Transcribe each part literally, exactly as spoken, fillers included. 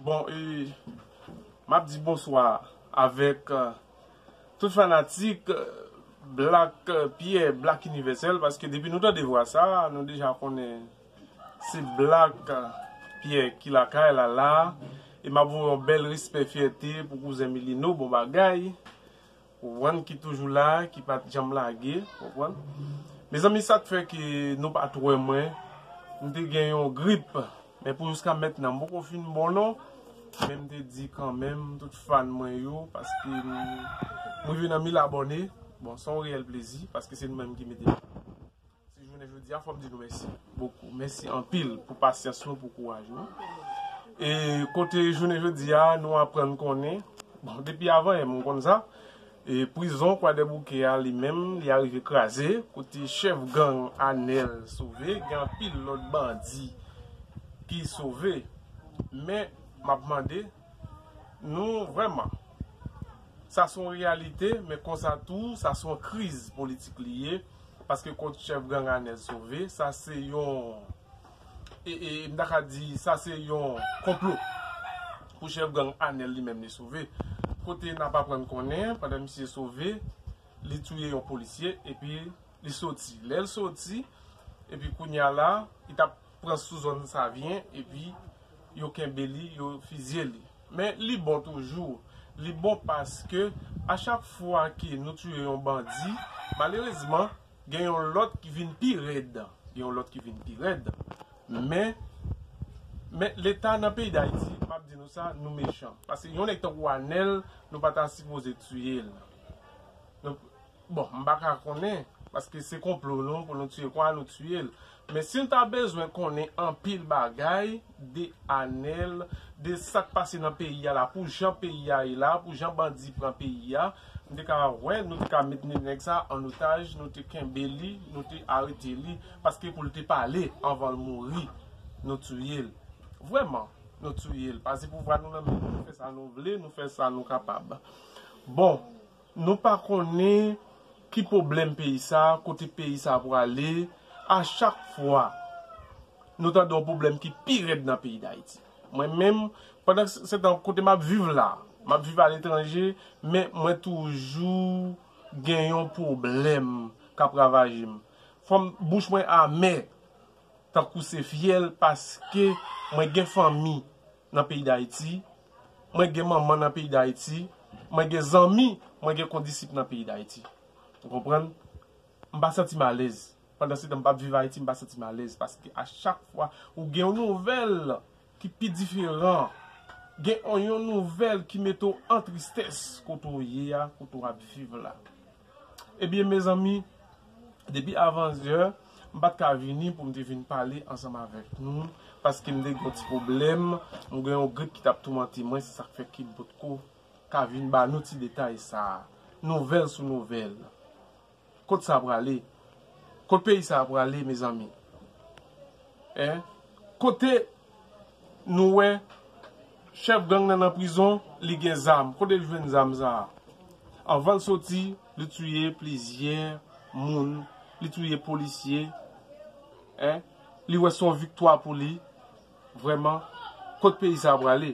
Bon, e, m ap di bonswa avèk, euh, tout fanatik, euh, Black, euh, Pierre, Black Universel, paske depi nou tande vwa sa, nou deja konnen se Black, euh, Pierre ki lakay la la. E m ap voye yon bèl respè, fyète pou kouzen Milino, bon bagay. Ou konprann, ki toujou la, ki pa t janm lage, ou konprann. Mezanmi, sa k fè ke nou pa t wè mwen, m te gen yon grip, men pou jiska mentnan, m poko fin bon non, men m te di kanmenm, tout fan mwen yo, paske m, m rive nan mil abòne, bon, se yon reyèl plezi, paske se nou menm ki mete. Si jounen jodi a, fò m di nou mèsi bokou. Mèsi anpil pou pasyans nou, pou kouraj nou. E kote jounen jodi a, nou aprann konnen, bon, depi avan yè, m konn sa, e prizon Kwadèboukè a, li menm, li arive kraze, kote chèf gang Anèl sove, gen anpil lòt bandi ki sove. Men, m ap mande nou vrèman, sa se yon reyalite, men konsa tou, sa se yon kriz politik li ye, paske kot chèf gang Anèl sove, sa se yon, e, e, m ta ka di, sa se yon konplo pou chèf gang Anèl li menm li sove. Kote n ap aprann konnen, pandan misye sove, li touye yon polisye, epi li soti. Lè l soti, epi kounye a la, li t ap pran sou zòn Savyen, epi yo kenbe li, yo fizye li. Men li bon toujou. Li bon paske a chak fwa ke nou touye yon bandi, malerezman, gen yon lòt ki vin pi rèd. Gen yon lòt ki vin pi rèd. Men, men Leta nan peyi Dayiti, m ap di nou sa, nou mechan. Paske yon nèg tankou Anèl, nou pa ta sipoze touye l. Nou, bon, m pa ka konnen, paske se konplo nou pou nou touye kwa, nou touye l. Men si n ta bezwen konnen anpil bagay de Anèl, de sa k pase nan peyi a la, pou jan peyi a ye la, pou jan bandi pran peyi a, m te ka wè, nou te ka met nèg sa an otaj, nou te kenbe li, nou te arete li, paske pou l te pale anvan l mouri, nou touye l. Vrèman, nou touye l. Pase pouvwa nou nan men nou, nou fè sa nou vle, nou fè sa nou kapab. Bon, nou pa konnen ki pwoblèm peyi sa, kote peyi sa prale. A chak fwa, nou tande yon pwoblèm ki pi rèd nan peyi Dayiti. Mwen menm, pandan se tan kote m ap viv la, m ap viv aletranje, men mwen toujou gen yon pwoblèm k ap ravaje m. Fò m, bouch mwen amè, tankou se fyèl, paske mwen gen fanmi nan peyi Dayiti, mwen gen manman nan peyi Dayiti, mwen gen zanmi, mwen gen kondisip nan peyi Dayiti. Ou konprann? M pa santi m alèz. Pandan se tan m p ap viv Ayiti, m pa santi m alèz, paske a chak fwa ou gen yon nouvèl ki pi diferan, gen yon, yon nouvèl ki mete w an tristès kote w ye a, kote w ap viv la. Ebyen, mezanmi, depi avanzè, m pa t ka vini pou m te vin pale ansanm avèk nou, paske m te gen yon ti pwoblèm, m gen yon grip ki t ap toumante mwen, se sa k fè ke m potko ka vin ba nou ti detay sa a. Nouvèl sou nouvèl. Kot sa prale? Kot peyi sa prale, mezanmi? Hein? Kote nou wè chèf gang nan nan prizon, li gen zam? Kote l jwenn zam sa a? Anvan l soti, li touye plizyè moun, li touye polisye. Hein? Li wè se yon viktwa pou li. Vrèman, kot peyi sa prale?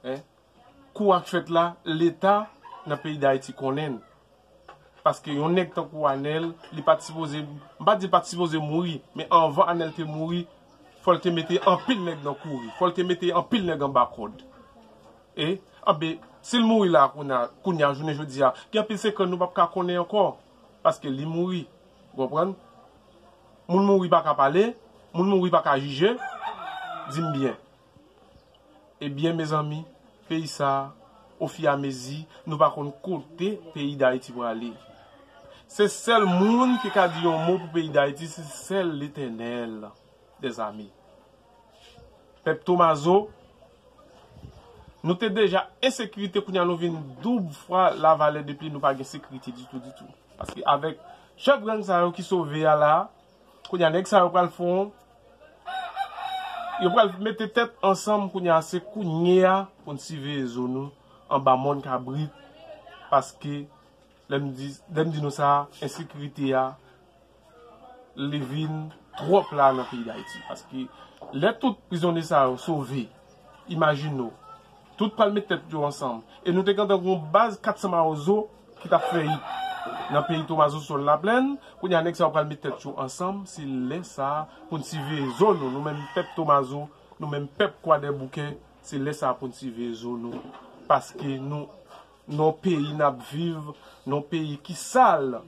Hein? Kou a k fèt la, Leta nan peyi Dayiti konnen l. Paske yon nèg tankou Anèl, li pa t sipoze, m pa di l pa t sipoze mouri, men anvan Anèl te mouri, fò l te mete anpil nèg nan kouri, fò l te mete anpil nèg anba kòd. E, anben, si l mouri la kounye a, kounye a, jounen jodi a, gen anpil sekrè nou p ap ka konnen ankò, paske li mouri. Ou konprann? Moun mouri pa ka pale, moun mouri pa ka jije, di m byen. Ebyen, mezanmi, peyi sa a, ofiamezi, nou pa konn kote peyi Dayiti prale. Se sèl moun ki ka di yon mo pou peyi Dayiti, se sèl Letènèl dèzame. Pèp Tomazo, nou te deja ensekirite, kounye a nou vin doub fwa lavalè depi nou pa gen sekirite ditou, ditou. Paske avèk chèf gang sa yo ki sove a la, kounye a nèg sa yo pral fè yon, yo pral mete tèt ansanm kounye a, se kounye a pou n siveye zo nou anba mòn kabrit, paske lè m di, lè m di nou sa, ensekirite a, li vin twòp la nan peyi Dayiti. Paske lè tout prizonye sa yo sove, Imajine w. Tout pral met tèt yo ansanm. E nou te gentan gen yon baz kat san mawozo ki t ap fè it nan peyi Tomazo Sòl Laplèn. Kounye a, nèg sa yo pral met tèt yo ansanm. Se lè sa a pou n siveye zo nou. Nou menm pèp Tomazo, nou menm pèp Kwadèboukè, se lè sa a pou n siveye zo nou. Paske nou, nan yon peyi n ap viv, nan yon peyi ki sal,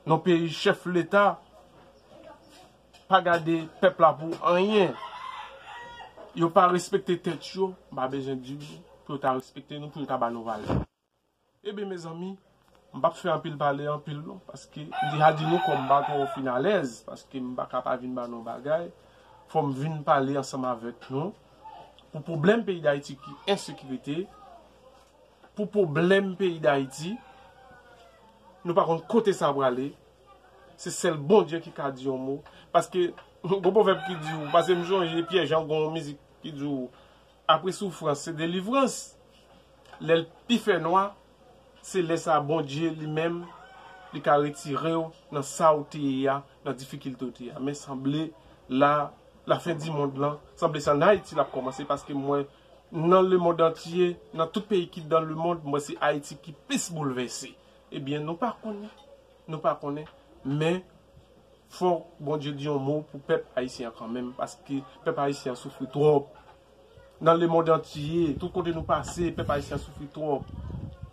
nan yon peyi chèf leta pa gade pèp la pou anyen. Yo pa respekte tèt yo, m pa bezwen di nou pou yo ta respekte nou, pou yo ta ba nou valè. Ebyen, mezanmi, m p ap fè anpil pale anpil non, paske m deja di nou kò m pa twò fin alèz, paske m pa ka pa vin ba nou bagay. Fò m vin pale ansanm avèk nou pou pwoblèm peyi Dayiti ki ensekirite, pou pwoblèm peyi Dayiti, nou pa konn kote sa prale. Se sèl Bondye ki ka di yon mo. Paske, gon pwovèb ki di w, paske m sonje Pyè Jan gon mizik ki di w, apre soufrans, se delivrans. Lè l pi fè nwa, se lè sa a Bondye li menm, li ka retire w nan sa w te ye a, nan difikilte w te ye a. Men sanble la, lafen di mond lan, sanble se ann Ayiti l ap kòmanse, paske m wè nan lemonn antye, nan tout peyi ki dan lemonn, m wè se Ayiti ki plis boulvèse. Ebyen, nou pa konnen. Nou pa konnen. Men, fò Bondye di yon mo pou pèp ayisyen an kanmenm, paske pèp ayisyen an soufri twòp. Nan lemonn antye, tout kote nou pase, pèp ayisyen an soufri twòp.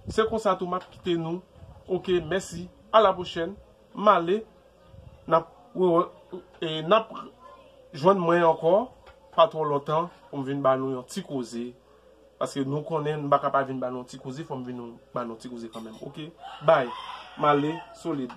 Se konsa tou m ap kite nou. Oke, mèsi. A la pwochèn. M ale. N ap, e, n ap jwenn mwen ankò, pa twò lontan, pou m vin ba nou yon ti koze. Paske nou konnen, m pa ka pa vin ba nou yon ti koze, fò m vin ba nou yon ti koze kanmenm. Oke? Bay. M ale, solid.